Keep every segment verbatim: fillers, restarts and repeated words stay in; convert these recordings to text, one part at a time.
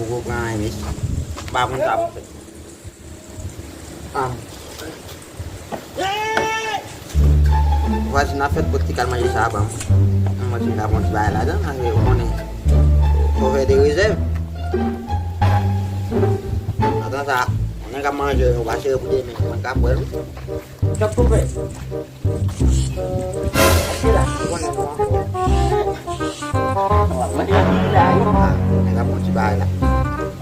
Poko pran anyen, mesye. M pa konn sa pou fè. Ah. Vwazin ap fèt pot ti kal manje sa a ban m. Mwen di m ta pran ti bagay ladan, paske ou konnen. Fò fè de rezèv. Atan sa, nèg ap manje, ou pa sere pou demen, mwen ka pran l. Kòb pou fè. Achte la, ou konnen nou an. W ap manje anpil la, wi. Ah, nèg ap pran ti bagay la.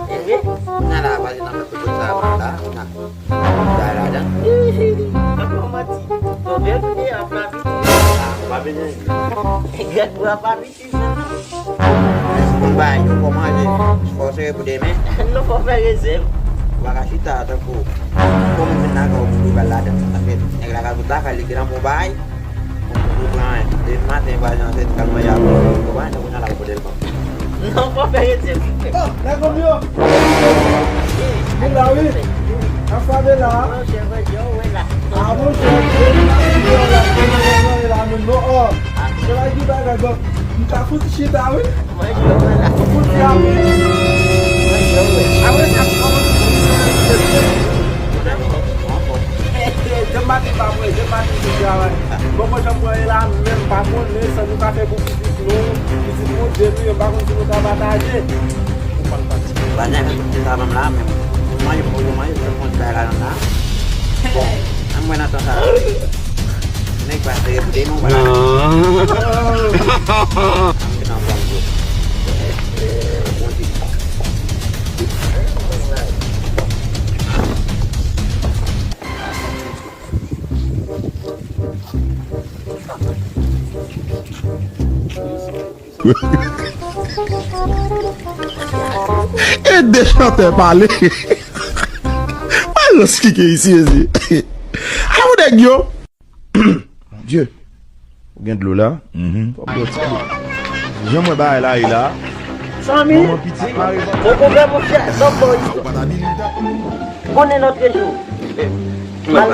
E vre? Kounye a la, vwazin nan fè kote sa a la, kounye a. Ti bagay ladan. Kòman manti? Tonbè kounye a, ap la vit. Ah, ou pa bezwen. Gad bwa pa vit. Mèsi pou bagay yo, fò manje, fò sere pou demen. Non, fò fè rezèv. Ou pa ka chita tankou, fò moun vin lakay ou pou li ba l ladan. Paske nèg la ka sot lakay li, gen nan bon bagay. Ou pran, depi maten, vwazin an soti, kal manje avè w, ou pa wè, nèg ou nan la pou pote l ban. Non, fò fè rezèv. Oh, nèg ou yo. Moun la, wi. Anfame la. Monchè, mwen, yo, wè la. Ah, monchè, yo, la, la, menm non, oh. Se la ki bagay, bon. M ka fouti chita, wi. Mwen, yo, wè la. Fouti a. Mwen, yo, wè. Ah, wè, sa, kòman. Depi maten, pa mwen, depi maten, se travay. Bon, mwen, jan mwen la, menm pa konnen, sa nou ka fè pou pitit nou, pitit Bondye nou, yo pa konn si nou ka pataje. Ou pa pati. Vwazin fè tout ti sa ban m la, men manje pou yo manje, pou yo konn bagay la nan la. Bon, ann mwen nan tan sa. Nèg pa sere pou demen, ou pa la. Ann mwen nan fòm, bro. Bon, ti. E de chantè pale. Malans ki gen isi, mezye. Ala pou nèg yo. Mon Dieu. Ou gen dlo la? Fò m bwè ti dlo. Jan mwen bagay la ye la. Manman pitit mare. Bon, bon, bon, monchè, non, bon, ou pa ta di li ta. Konnen lòt jou. Mal.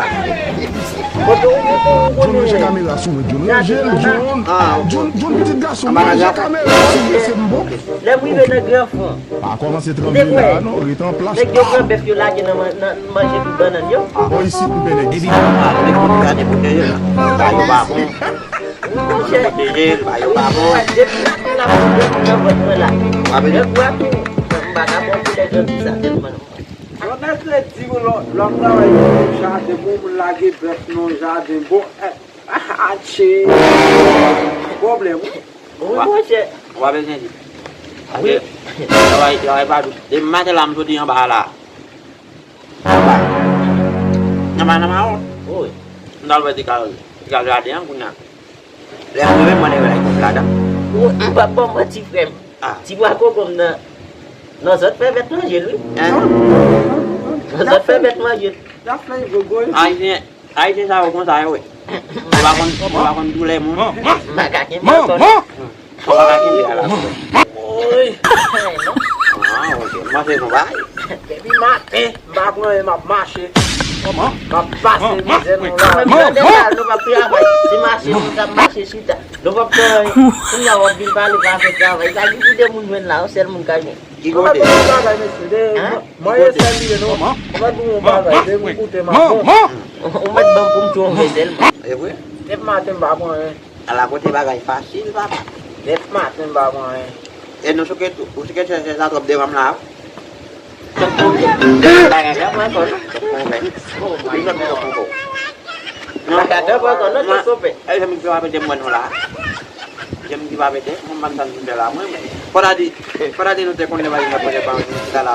Kote ou, ou, ou, ou konnen. John, ranje kamera sou mwen, John. Ranje l, John. Ah, ok. John, John, pitit gason, ranje kamera sou mwen, se m bon. Lè m rive nan Gran Fon. Pa kòmanse tranble la, non, ret an plas. Nèg yo pran bèf yo lage nan man-, nan manje tout bannann yo. Ah, bò isit, m pè nèg isit. Epi, ah, nèg yo gade pwoteje l. Ba yo ba bon. Monchè. Pwoteje l, ba yo ba bon. Depi maten la, m nan vant mwen la. Nèg wè tou. M pa ka pran koulè grandi sa tèlman. Yon nèg redi pou lò, lò travay pou jaden, bon, moun lage bèf nan jaden, bon, eh, atche. Pwoblèm, wi. Wi, monchè. Ou pa bezwen di. Wi. Travay, travay pa dous. Depi maten la, m soti anba la. Anba. Anba nan mawon. Wi. M t al wè ti kal, ti kal jaden an kounye a. Lè m rive, m wè nèg yo lage kòb ladan. Wi, m p ap ba w manti, frè m. Ah. Ti bwa konkonm nan, nan zòt fè bèt manje l, wi. Hein? Nan zòt fè bèt manje l. Ayisyen, Ayisyen sa yo konsa yo ye. Yo pa konn, yo pa konn doulè moun. M pa ka kenbe ankò non. Ou pa ka kenbe a la. Woy. Ah, ok. M panse nou bay. Depi maten, m pa pran anyen, m ap mache. M ap pase mizè nan lari. Menm jan de la, nou p ap travay. Se mache, nou t ap mache chita. Nou p ap pran anyen. Kounye a w ap vin pale pa afè travay. Sa ki pou de moun jwenn la, yon sèl moun ka jwenn. Ki kote? Mwen se li non. Mwen di yon bagay, de m koute m ap bon. Ou mèt ban m pou m twonbe sèlman. E vre? Depi maten m pa pran anyen. Ala kote bagay fasil, papa. Depi maten m pa pran anyen. E nou souke tou, ou souke chèche sa twòp devan m la. Bagay la pran kò non. Li sòt li sòt poko. Bagay la pran kò non, tonton Pè. E janm ki pa pete mwen nou la. Janm ki pa pete, mwen m pa m sa m vin fè la mwen. Fò ta di, fò ta di nou te konnen bagay nan pwojè pa nou, nou chita la,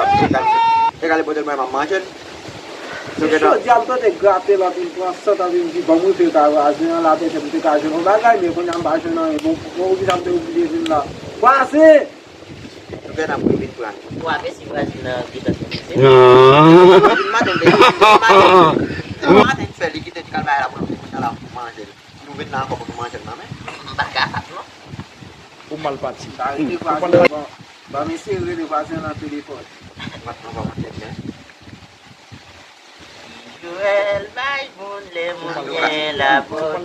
egale pote l mwen m ap manje l. Jodi a m tande grate l anpil pran sant anpil m di ban m rive kay vwazen an la petèt m te ka jwenn yon bagay men kounye a m pa jwenn anyen bon pou kisa m te oblije vin la. Vwazen! Ou gen nan pou vin pran. Ou ap esi vwazen nan gentan fè mizè. Depi maten m te, depi maten, depi maten m fè li kite ti kal bagay la pou l vin kounye a la pou manje l. Nou vin la ankò pou nou manje l nan men. M pa kapab non. Ou mal pati. Sa rele vwazen ban, ban mesye rele vwazen nan telefòn. Patnè w pa manje byen. Joel bay moun lè moun gen lapòt.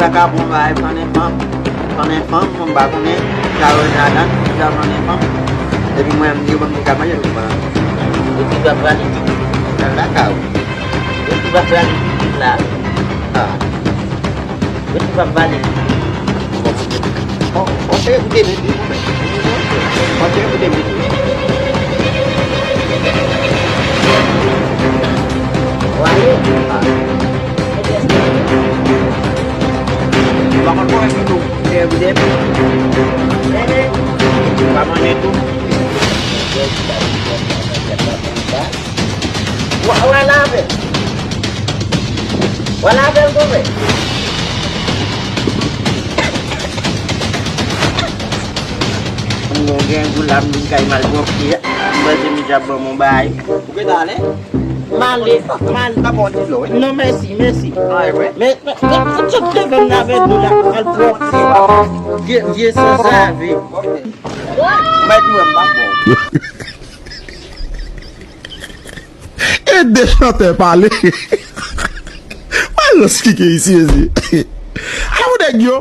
pa ka bon bagay, fann fanm. Fann fanm, mwen m pa konnen. Sa yo nan dan, sa fann fanm. Epi mwen, m di yo ban m ti ka manje, nou pa. Yo ki va prale. Nan lakay ou. Yo ki va prale la. Ah. Yo ki va prale. Bon, bon, se ou te mete. Bon, se ou te mete. Wale. Ah. Ou pa konn kòrèk ditou. Ou pa manje tou. Wa, wa lave. Wa lave l koupe. Mwen gen gou la, m vin kay malpwòpte. M panse misye ap ban m yon bagay. Ou gentan ale? M ale, m ale. N ap pran yon ti dlo, wi. Non, mèsi, mèsi. Ah, e vre? Men, men, men, fout sot devan m nan avèk dlo la, malpwòpte. Vye, vye sansave. Ok. Mèt mwen, m pa bon. E de chantè pale. Wè rans ki gen isi, isi. Ala pou nèg yo.